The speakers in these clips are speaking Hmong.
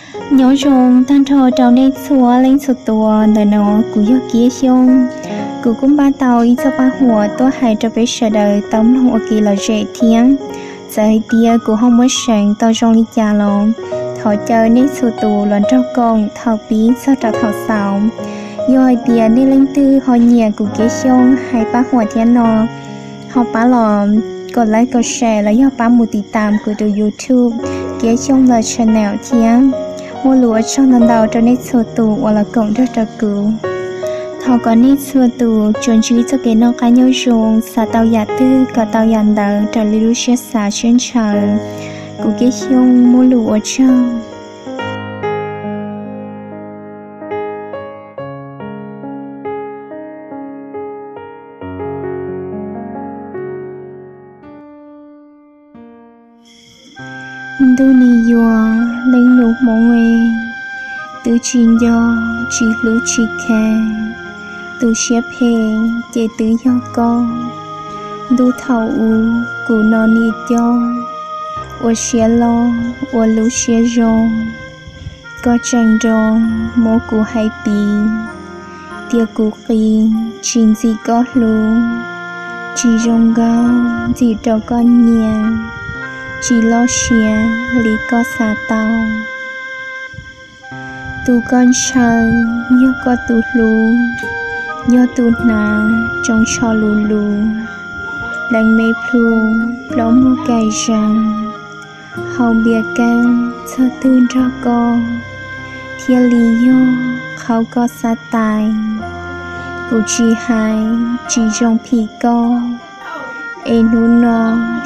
Nyob zoo tag nrho rau nej txhua leej txhua tus, ntawm no kuv yog Kiab Xyooj. Kuv kuj npaj tau ib txoj paj huam tuaj hais rau peb sawv daws tau mloog ua kev lom zem thiab. Txawm hais tias kuv ho muaj seev tau zoo li cas los thov caw nej txhua tus los nrog koom thaum pib txog rau thaum xaus. Yog hais tias nej leej twg ho nyiam kuv Kiab Xyooj hais paj huam thiab no, ho pab los kom like kom share los yog pab mus tiv tam kuv tus YouTube Kiab Xyooj lawv channel thiab. Muaj lus ua tsaug ntau ntau rau nej txhua tus uas los koom nrog rau kuv. Thov kom nej txhua tus tsuas ntsib txoj kev noj qab nyob zoo, xav tau yam twg kom tau yam ntawd raws li lub siab xav siab ntshaw. Kuv Kiab Xyooj muaj lus ua tsaug. Ntuj nim yuav leej nus hmoob, twb tsis nco tsis hlub tsis kheev, tus siab phem ces twb yog koj. Ntuj thaum ub kuv no nim coj, ua siab loj ua lub siab zoo. Koj tseem nroo muab kuv hais piv, tias kuv qis tsis ntxim koj hlub, tsis zoo nkauj ntxim rau koj nyiam, tsis loj siab li koj xav tau. Tus koj ntshaw yog koj tus hlub, yog tus hnav tsoo tsho lus lus, pleev me plhu plaub muag kaim zees, haus npias keeb txog twg nrog koj, thiaj li yog qhov koj xav tais. Kuv tsis hais tsis zoo phim koj, es hnub no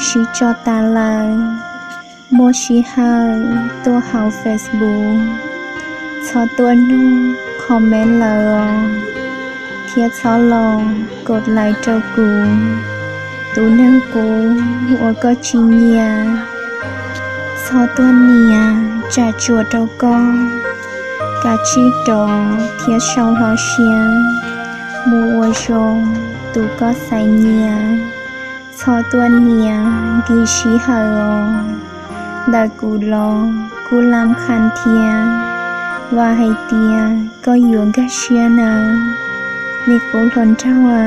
sib tso tas lawm, muaj sij hawm tuaj hauv Facebook, txhob tuaj nug comment lawm os, thiab txhob los kos like rau kuv, tus neeg qub uas koj tsis nyiam. Txhob tuaj nias tsam tsuas rau koj, kav tsij rov thiab sau hlo siab mus ua zoo tus koj xaiv nyiam. Txhob tuaj nias nkis sij hawm os, ntawm kuv los kuj lam khas thiab, vam hais tias koj yuav nkag siab nawb, me qub hluas nraug a.